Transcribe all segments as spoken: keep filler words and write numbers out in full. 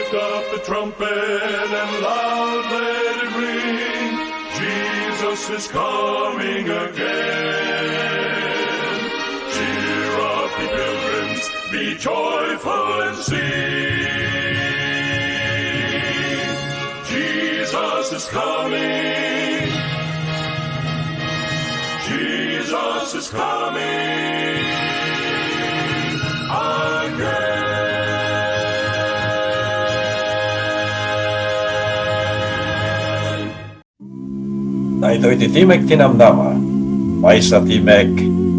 Lift up the trumpet and loud let it ring. Jesus is coming again. Cheer up, ye pilgrims, be joyful and sing. Jesus is coming. Jesus is coming again. Daytoy ti Timek ti Namnama, maysa timek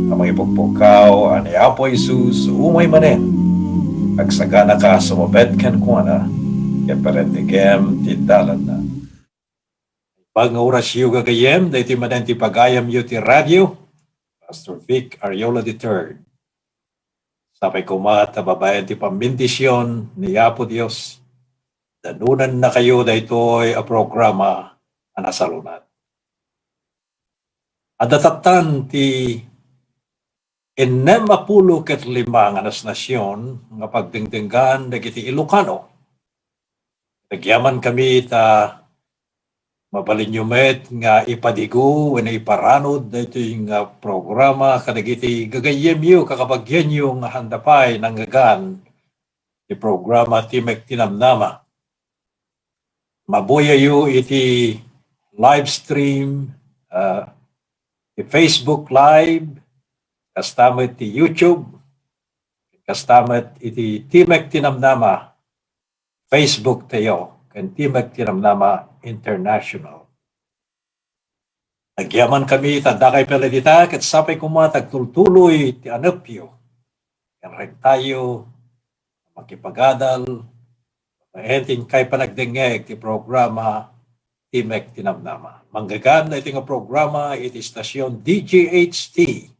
a mangipukpukkaw a ni Apo Jesus umay manen. Agsaganaka a sumabet kenkuana, ket parentegem ti dalanna. Pag nga orasyo gagayyem, daytoy manen ti pagayamyo ti radio, Pastor Vic Ariola the third. Sapay koma ta babaen ti pambendision ni Apo Dios, danonannakayo daytoy a programa a nasalunat. Adda tattan ti ennem a pulo ket lima nga nasnasion nga pagdengdenggan dagiti Ilocano. Nagyamankami ta mabalinyo met nga ipadigo wenno iparanud daytoy nga programa kadagiti gagayyemyo, kakabagianyo nga handa pay nanggagan ti programa Timek ti Namnama. Mabuyayo iti live stream, ah, ti Facebook Live, kasta met ti YouTube, kasta met iti Timek ti Namnama Facebook tayo, ken Timek ti Namnama International. Nagyamankami ta dakay pay la dita, ket sapay koma ta agtultuloy ti anepyo ken rengtayo a makipagadal babaen ti inkay panagdengngeg ti programa Timek ti Namnama. Manggagan daytoy nga programa iti estasion D G H T,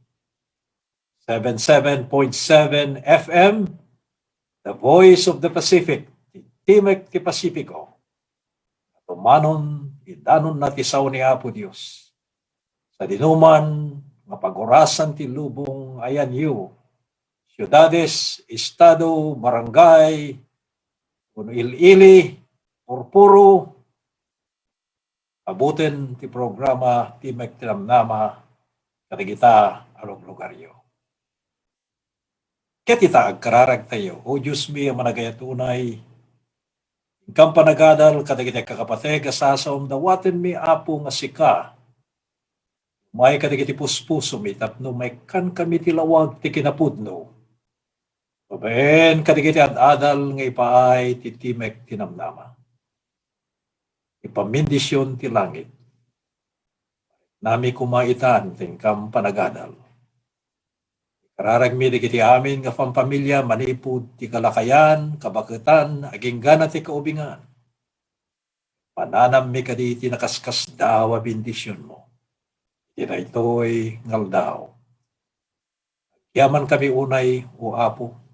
seven seven point seven F M, The Voice of the Pacific, ti Timek ti Pasifiko. Tumanon, idanonna ti sao ni Apo Dios. Sadinoman nga pagurasan ti lubong, ayanyo, siudades, estado, barangay, wenno il-ili, purpuro, abuten ti programa Timek ti Namnama kadagita a luglugaryo. Ket ita, agkararagtayo, O Diosmi a managayat unay, inkam panagadal kadagiti kakapateg a sasaom, dawatenmi, Apo, nga sika umay kadagiti puspusomi tapno maikkankami ti lawag ti kinapudno. Babaen kadagiti ad-adal nga ipaay ti Timek ti Namnama. Ti pambendision ti langit. Nami koma itan ti inkam panagadal. Ikararagmi dagiti amin nga pampamilya manipud ti kalakayan, kabaketan, agingga ti kaubingan. Mananammi kadi ti nakaskasdaaw a bendisionmo iti daytoy nga aldaw. Agyamankami unay, O Apo.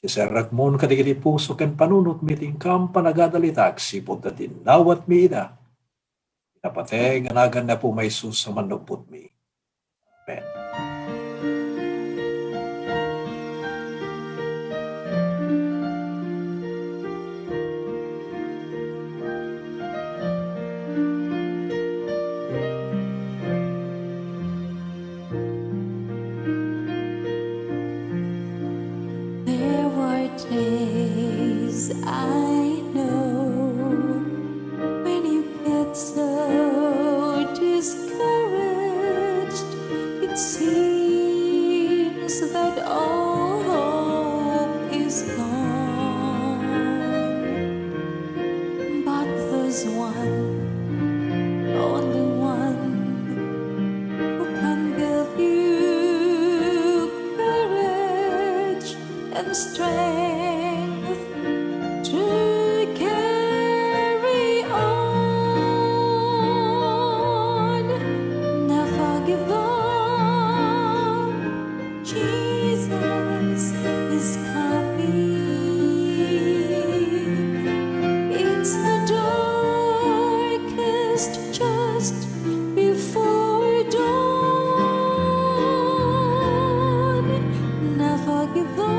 Iserrekmon kadagiti puso ken panunotmi ti inkam panagadal ita agsipud ta dinnawatmi ida. Napateg a nagan ni Apomi a Jesus a Mannubbotmi. Amen. There were days I know when you get so discouraged, it seems that all hope is gone. But there's one, only one, who can give you courage and strength to carry on. Never give up. Jesus is coming. It's the darkest just before dawn. Never give up.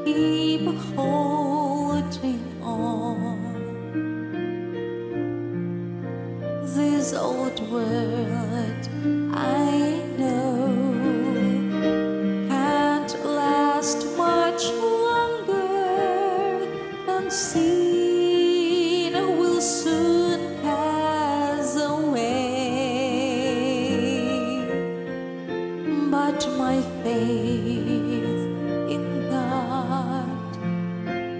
Keep holding on. This old world, I know, can't last much longer, and sin will soon pass away. But my faith in God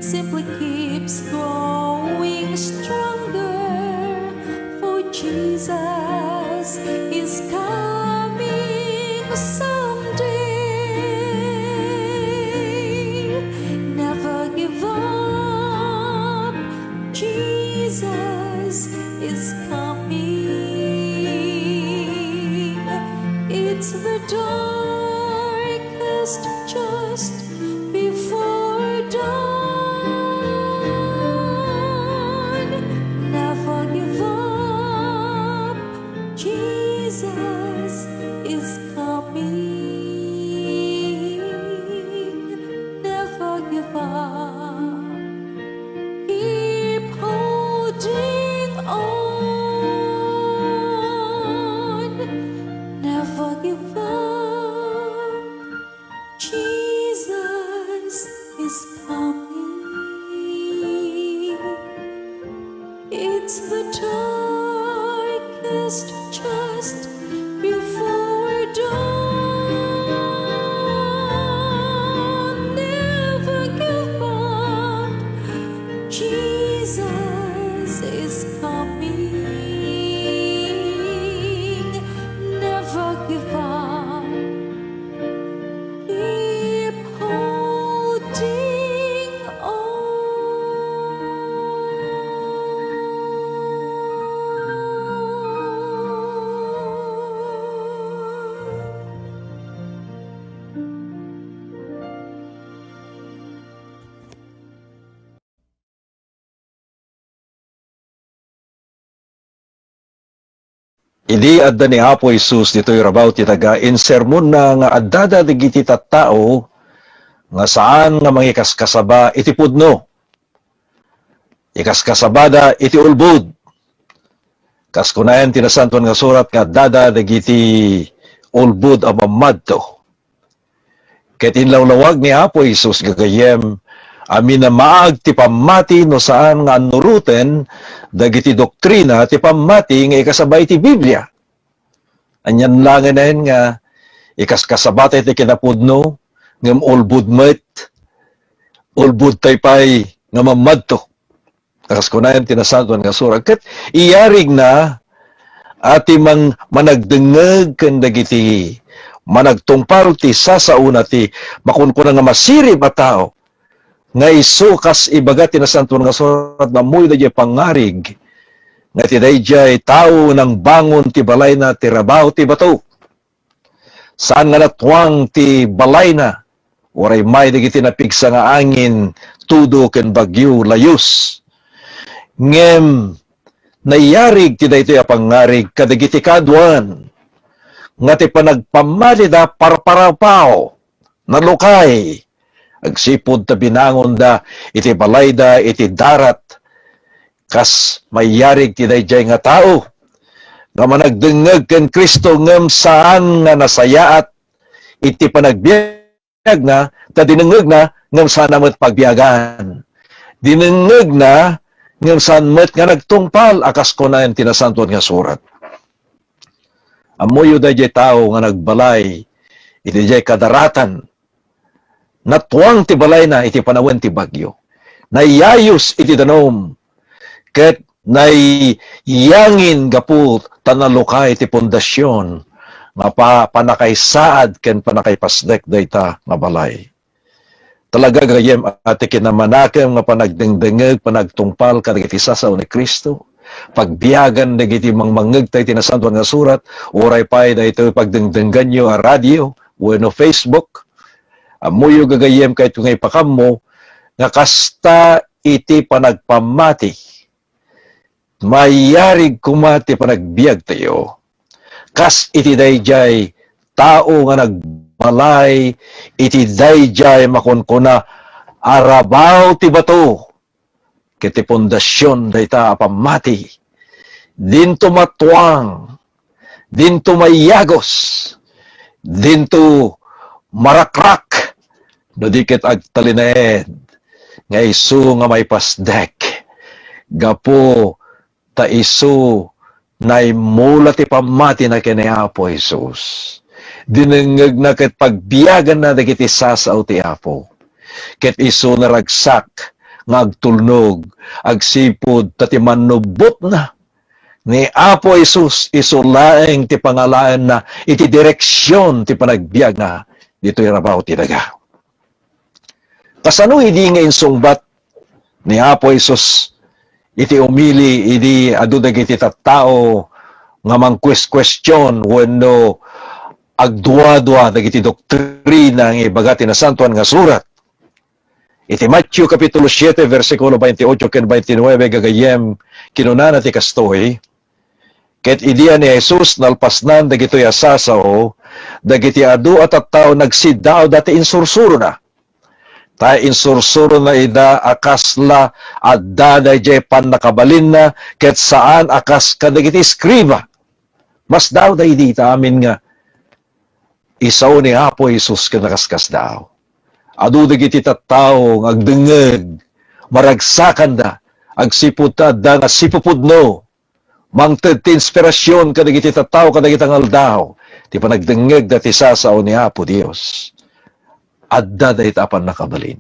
simply keeps growing stronger, for Jesus is coming someday. Never give up, Jesus is coming. It's the darkest just before dawn. Never give up, Jesus is coming. Never give up. Keep holding on. Never give up. Jesus is coming. It's the darkest just before dawn. Never give up. Jesus is coming. Never give up. Keep holding on. Idi adda ni Apo Jesus ditoy rabaw ti daga, insermonna nga addada dagiti tattao nga saan nga mangikaskasaba iti pudno. Ikaskasabada iti ulbod. Kas kunaen ti Nasantoan nga Surat nga addada dagiti ulbod a mammadto. Ket inlawlawag ni Apo Jesus gagayyem a minamaag ti pammati no saan nga annuroten dagiti doktrina ti pammati nga ikasaba iti Biblia. Anian laengen nga ikaskasabata iti kinapudno, ngem ulbod met, ulbodtay pay nga mammadto. Kas kunaen ti Nasantoan nga Surat, ket iyarigna a ti mang-, managdengngeg ken dagiti managtungpal ti sasaona ti makunkuna nga masirib a tao, nga isu kas ibaga ti Nasantoan nga Surat, nga ammoyo daydiay pangngarig, nga ti daydiay tao nangbangon ti balayna ti rabaw ti bato. Saan nga natuang ti balayna, uray may dagiti napigsa nga angin, tudo ken bagyo, layus. Ngem nayarig ti daytoy a pangngarig kadagiti kaaduan nga ti panagpammatida parparapaw, nalukay, agsipud ta binangonda iti balayda iti darat, kas mayarig ti daydiay nga tao nga managdengngeg ken Cristo ngem saan nga nasayaat iti panagbiagna, ta dinengngegna ngem saanna met pagbiagan. Dinengngegna ngem saan met nga nagtungpal a kas kunaen ti Nasantoan nga Surat. Ammoyo daydiay tao nga nagbalay iti diay kadaratan. Natuang ti balayna iti panawen ti bagyo. Naiyayus iti danum, ket naiyangin gapu ta nalukay ti pundasion nga pa-, pannakaisaad ken pannakaipasdek dayta nga balay. Talaga, gayyem, a ti kinamanakem nga panagdengdengngeg, panagtungpal kadagiti sasao ni Cristo, pagbiagan dagiti mangmangngegta iti Nasantoan nga Surat, uray pay daytoy pagdengdengganyo a radio wenno Facebook. Ammoyo, gagayyem, kayatko nga ipakammo nga kasta iti panagpammati, mayarig koma ti panagbiagtayo. Kas iti daydiay tao nga nagbalay iti daydiay makunkuna a rabaw ti bato ket ti pundasion dayta a pammati. Dinto matuang, dinto mayagos, dinto marakrak, no di ket agtalinaed nga isu nga maipasdek gapu ta isu naimmula ti pammatina ken ni Apo Jesus. Dinengngegna ket pagbiaganna dagiti sasao ti Apo. Ket isu naragsak nga agtulnog agsipud ta ti mannubbotna ni Apo Jesus isu laeng ti pangalaenna iti direksion ti panagbiagna ditoy rabaw ti daga. Kasano idi nga insungbat ni Apo Jesus iti umili idi adu dagiti tattao nga mangkueskuestion wenno agduadua dagiti doktrina nga ibaga ti Nasantoan nga Surat? Iti Mateo Kapitulo siete, bersikulo twenty-eight ken twenty-nine, gagayyem, kinunana ti kastoy, Ket idi ni Jesus nalpasnan dagitoy a sasao, dagiti adu a tattao nagsiddaawda ti insursurona. Ta insursurona ida a kasla adda daydiay pannakabalinna ket saan a kas kadagiti eskriba. Masdaawda idi ta amin nga isao ni Apo Jesus ken nakaskasdaaw. Adu dagiti tattao nga agdengngeg, maragsakanda, agsipud ta adda nga sipupudno, mangted ti inspirasion kadagiti tattao kadagiti nga aldaw. Ti panagdengngegda ti sasao ni Apo Dios. Adda dayta a pannakabalin.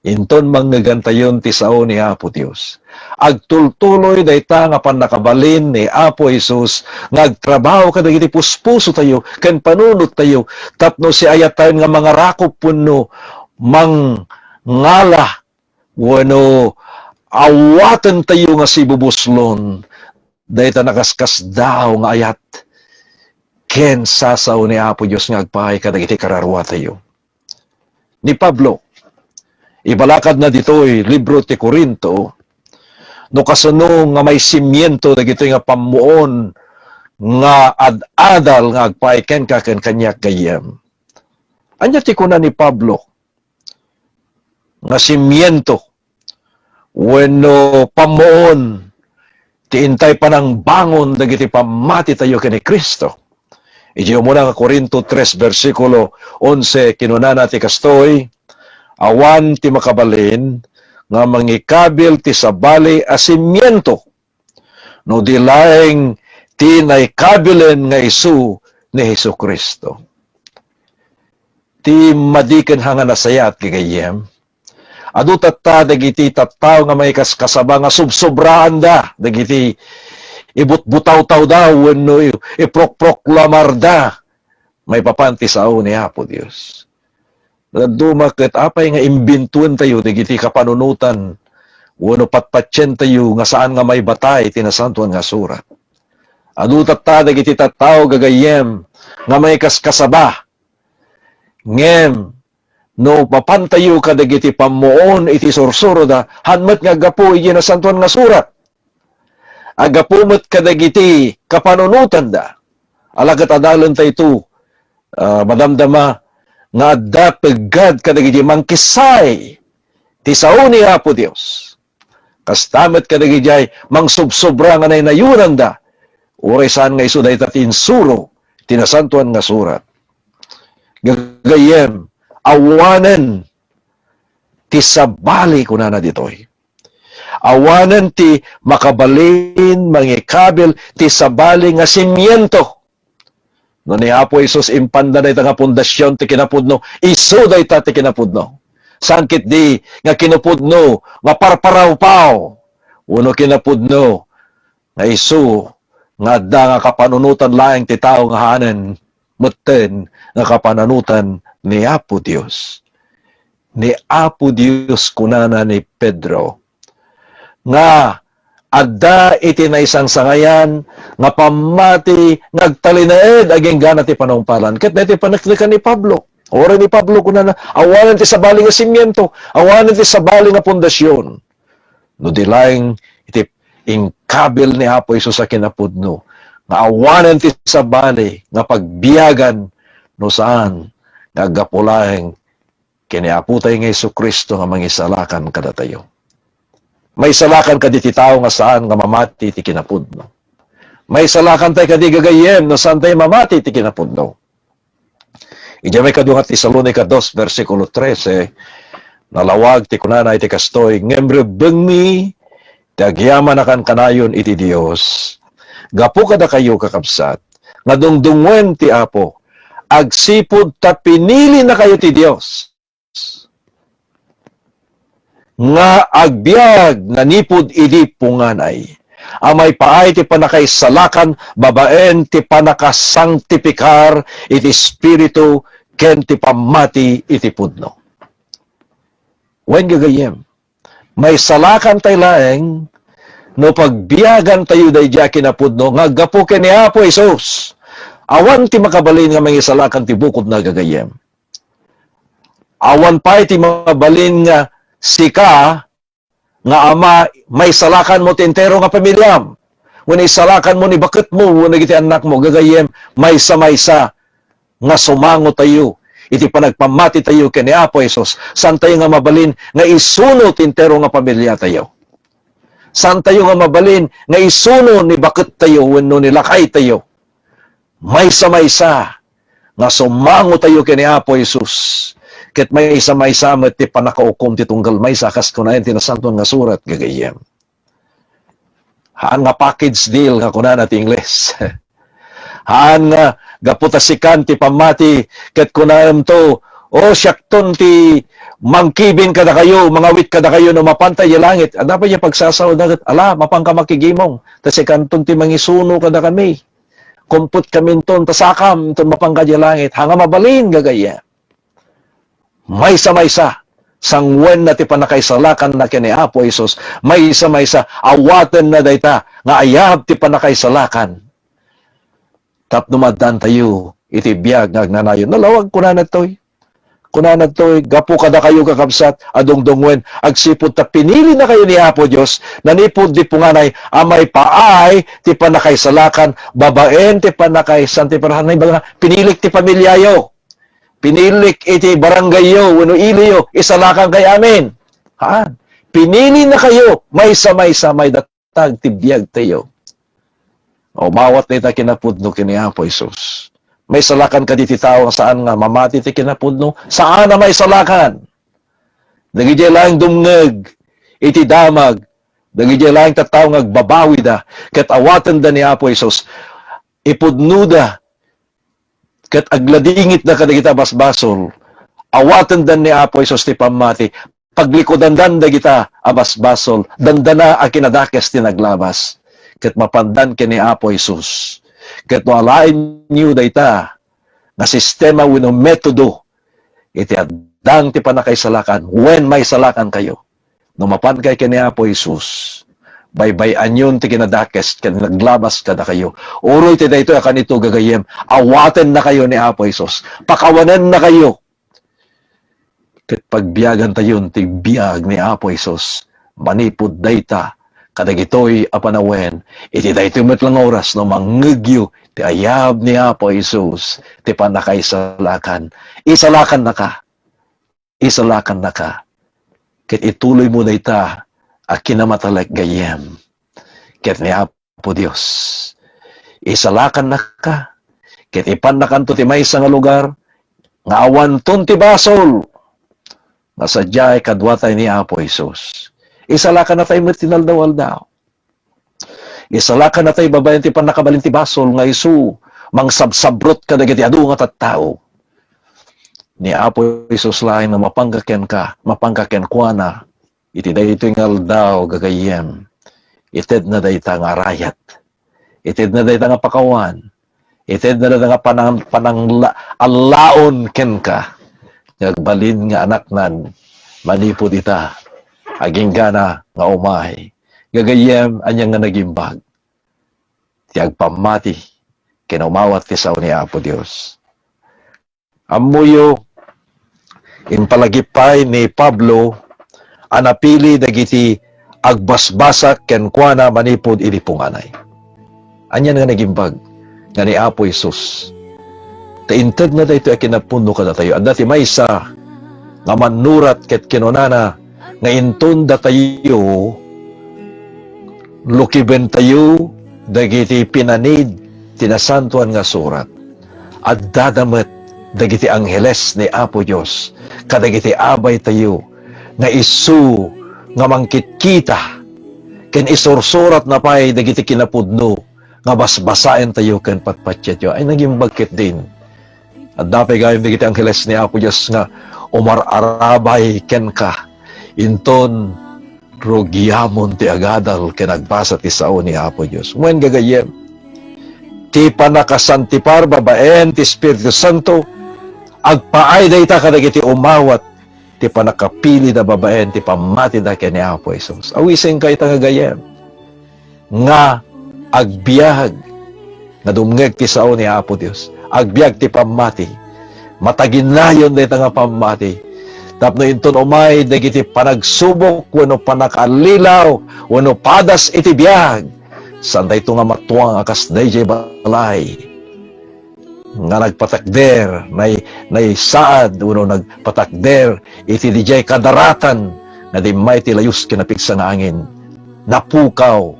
Inton mangngegentayon ti sao ni Apo Dios, agtultuloy dayta nga pannakabalin ni Apo Jesus nga agtrabaho kadagiti puspusotayo ken panunottayo tapno siayatayon nga mangarakop wenno mangngala wenno awatentayo nga sibubuslon dayta nakaskasdaaw nga ayat ken sasao ni Apo Dios nga agpaay kadagiti kararuatayo. Ni Pablo, ibalakadna ditoy libro ti Corinto, no kasano nga maisimiento dagitoy nga pammuon nga ad-adal nga agpaay kenka ken kaniak gayyem. Ania ti kuna ni Pablo nga simiento wenno pammuon ti intay panangbangon dagiti pammatitayo ken ni Cristo? Iti umuna nga Corinto tres, bersikulo onse, kinunana ti kastoy, Awan ti makabalin nga mangikabil ti sabali a simiento no di laeng ti naikabilen nga isu ni Jesu-Cristo. Ti madiken ha nga nasayaat, gagayyem, adu tatta dagiti tattao nga maikaskasaba nga subsobraanda dagiti ibutbutawtawda wenno i-, iprokproklamarda maipapan ti sao ni Apo Dios. Dadduma ket apay nga imbintuentayo dagiti kapanunotan wenno patpatientayo nga saan nga maibatay ti Nasantoan nga Surat? Adu tatta dagiti tattao, gagayyem, nga maikaskasaba. Ngem no mapantayo kadagiti pammuon iti sursuroda, han met nga aggapu iti Nasantoan nga Surat. Aggapu met kadagiti kapanunotanda. Ala ket adalenta ito, ah, madamdama nga adda peggad kadagiti mangkissay ti sao ni Apo Dios. Kasta met kadagiti mangsobsobra nga naynayonanda, uray saan nga isu dayta ti insuro ti Nasantoan nga Surat. Gagayyem, awanen ti sabali, kunana ditoy. Awanen ti makabalin mangikabil ti sabali nga simiento. No ni Apo Jesus impanda dayta nga pundasyon ti kinapudno, isu dayta ti kinapudno. Saan ketdi nga kinapudno nga parparawpaw, wenno kinapudno nga isu nga adda nga kapanunotan laeng ti tao nga haanen metten nga kapanunotan ni Apo Dios. Ni Apo Dios, kunana ni Pedro, nga adda iti naisangsangayan nga pammati nga agtalinaed agingga ti panungpalan. Ket daytoy paneknekan ni Pablo. Uray ni Pablo, kunana, awanen ti sabali nga simiento, awanen ti sabali nga pundasyon. No di laeng iti inkabil ni Apo Jesus a kinapudno, nga awanen ti sabali nga pagbiagan, no saan nga aggapu laeng ken ni Apotay nga Jesu-Cristo nga mangisalakan kadatayo. Maisalakan kadi ti tao nga saan nga mamati iti kinapudno? Maisalakan tay kadi gagayyem no saan tay mamati iti kinapudno? Idiay maikadua nga Tesalonica dos, bersikulo trese, nalawag ti kunana iti kastoy, "Ngem rebbengmi ti agyamanak kanayon iti Dios, gapu kadakayo, kakabsat, nga dungdunguen ti Apo, agsipud ta pinilinakayo ti Dios." nga agbiag nanipud idi punganay, a maipaay ti pannakaisalakan babaen ti pannakasangtipikar iti Espiritu ken ti pammati iti pudno. Wen gagayyem, maisalakan tay laeng no pagbiagan tayo daydiay a kinapudno nga aggapu ken ni Apo Jesus. Awan ti makabalin nga mangisalakan ti bukodna gagayyem. Awan pay ti mabalin nga sika nga ama, maisalakan mo ti entero nga pamiliam. Wenno isalakan mo ni baketmo, wenno dagiti annakmo, gagayyem, maysa-maysa nga sumango tayo iti panagpammati tayo ken ni Apo Jesus. Saan tayo nga mabalin nga isuno ti entero nga pamilya tayo. Saan tayo nga mabalin nga isuno ni baket tayo wenno ni lakay tayo. Maysa-maysa nga sumango tayo ken ni Apo Jesus. Ket maysa-maysa met ti pannakaukom ti tunggal maysa, kas kunaen ti Nasantoan nga Surat, gagayyem. Haan nga package deal nga kunana ti Ingles. Haan nga gapu ta sikan ti pammati ket kunaemto, "O, siakton ti mangkibin kadakayo, mangawit kadakayo no mapanta idiay langit." Adda pay diay pagsasaoda ket, "Ala, mapanka makigimong, ta sikanton ti mangisuno kadakami." Kumpetkaminton, ta sakam inton mapanka idiay langit. Haan nga mabalin, gagayyem. Maysa-maysa, sanguenna ti pannakaisalakanna ken ni Apo Jesus. Maysa-maysa, awatenna dayta nga ayab ti pannakaisalakan tapno maaddaantayo iti biag nga agnanayon. Nalawag, kunana ditoy. Kunana ditoy, "Gapu kadakayo, kakabsat, a dungdunguen, agsipud ta pinilinakayo ni Apo Dios, nanipud di punganay a maipaay ti pannakaisalakan babaen ti pannakaisanti-, pinilik ti pamiliayo. Pinilik iti barangayyo wenno iliyo, isalakan kay amin." Haan. Pinilinakayo, maysa-maysa, mayda tag ti biagtayo. Umawat dayta kinapudno ken ni Apo Jesus. Maisalakan kadi ti tao nga saan nga mamati ti kinapudno? Saan a maisalakan. Dagidiay laeng dumngeg iti damag, dagidiay laeng tattao nga agbabawida, ket awatenda ni Apo Jesus, ipudnoda ket agladingitda kadagita a basbasol, awatenda ni Apo Jesus ti pammati, paglikudandan dagita a basbasol, dandana a kinadakes ti naglabas, ket mapandan ken ni Apo Jesus. Ket no alaenyo dayta nga sistema wenno metodo iti addang ti pannakaisalakan, wen maisalakankayo, no mapankay ken ni Apo Jesus, baybay-anyon ti kinadakes ken naglabas kadakayo. Uroy ti daytoy a kanito, gagayyem, awatennakayo ni Apo Jesus. Pakawanennakayo. Ket pagbiagantayon ti biag ni Apo Jesus manipud dayta kadagitoy a panawen. Iti daytoy met la nga oras no mangngegyo ti ayab ni Apo Jesus, ti pannakaisalakan. Isalakannaka. Isalakannaka. Ket ituloymo dayta a kinamatalek gayyem ket ni Apo Dios. Isalakannaka, ket ipannakanto ti maysa nga lugar nga awanton ti basol nga sadiay kaduatay ni Apo Jesus. Isalakannatay met ti naldaw-aldaw. Isalakannatay babaen ti pannakabalin ti basol nga isu mangsabsabrot kadagiti adu nga tattao. Ni Apo Jesus laeng no mapanka kenka, mapanka kenkuana, iti daytoy nga aldaw, gagayyem, itedna dayta nga arayat. Itedna dayta nga pakawan. Itedna dayta nga panang-, panangla-, allaon kenka. Nga agbalin nga anaknan manipud ita. Aginggana nga umay. Gagayyem, ania nga nagimbag ti agpammati ken umawat ti sao ni Apo Dios. Ammoyo, impalagip pay ni Pablo a napili dagiti agbasbasak kenkuana manipud idi punganay. Anian nga nagimbag nga ni Apo Jesus ta intedna daytoy a kinapudno kadatayo? Adda ti maysa nga mannurat ket kinunana nga inton datayo, lukibentayo dagiti pinanid ti Nasantoan nga Surat. Addada met dagiti angheles ni Apo Dios kadagiti abaytayo nga isu nga mangkitkita ken isursuratna pay dagiti kinapudno nga basbasaentayo ken patpatienyo. Ay, nagimbag ketdin. Adda pay gayam dagiti angheles ni Apo Dios nga umar-arabay kenka. Inton rugiamon ti agadal ken agbasa ti sao ni Apo Dios. Wen gagayyem, ti pannakasantipar babaen ti Espiritu Santo, agpaay dayta kadagiti umawat ti pannakapilida babaen ti pammatida ken ni Apo Jesus. Awisenka ita nga gayyem nga agbiag nga dumngeg ti sao ni Apo Dios. Agbiag ti pammati. Mataginayon dayta nga pammati. Tapno inton umay dagiti panagsubok wenno pannakaalilaw wenno padas iti biag, saan dayto nga matuang a kas daydiay balay nga nagpatakder, nay-, naisaad wenno nagpatakder iti didiay kadaratan nga immay ti layus ken napigsa nga angin. Napukaw,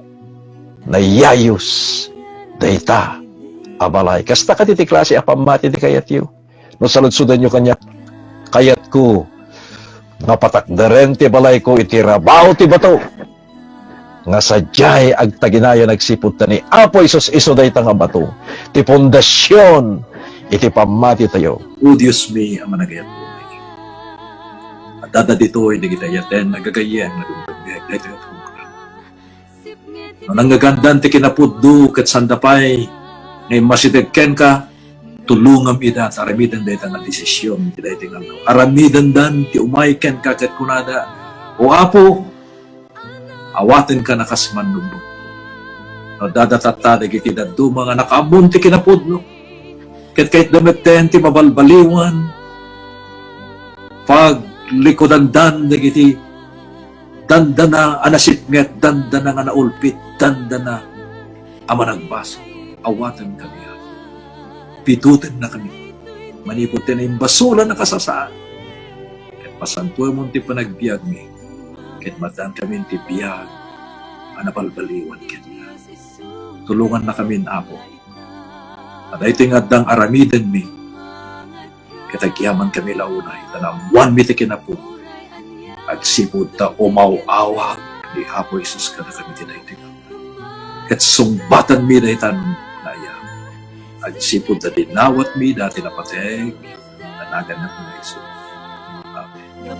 nayayus dayta a balay. Kasta kadi ti klase a pammati ti kayatyo? No saludsodanyo kaniak, kayatko nga patakderen ti balayko iti rabaw ti bato nga sadiay agtaginayan agsipud ta ni Apo Jesus isu dayta nga bato, ti pundasion iti pammatitayo. O Diosmi a managayat, addada ditoy dagiti ayaten nga gagayyem nga dumdumngeg daytoy a programa. No nangngegandan ti kinapudno ket sanda pay nga immasideg kenka, tulongam ida ta aramiden dayta nga desision iti daytoy nga aldaw. Aramidendan ti umay kenka ket kunada, "O Apo, awatenka a kas mannubot." No adda tatta dagiti dadduma nga nakaammo ti kinapudno, ket kayatda metten ti mabalbaliwan, paglikudandan dagiti dandana a nasipnget, dandana nga naulpit, dandana a managbasol. Awatenkami, Apo. Pitutennakami manipud ti naimbasolan a kasasaan. Ket pasantuemon ti panagbiagmi, ket maddaankami ti biag a nabalbaliwan kenka. Tulongannakamin, Apo, a daytoy nga addang aramidenmi, ket agyamankami la unay ta naammoanmi ti kinapudno agsipud ta umaw-awag ni Apo Jesus kadakami ti daytoy nga aldaw. Ket sungbatanmi dayta nga ayat agsipud ta dinawatmi dati napateg a naganna ni Jesus. Amen.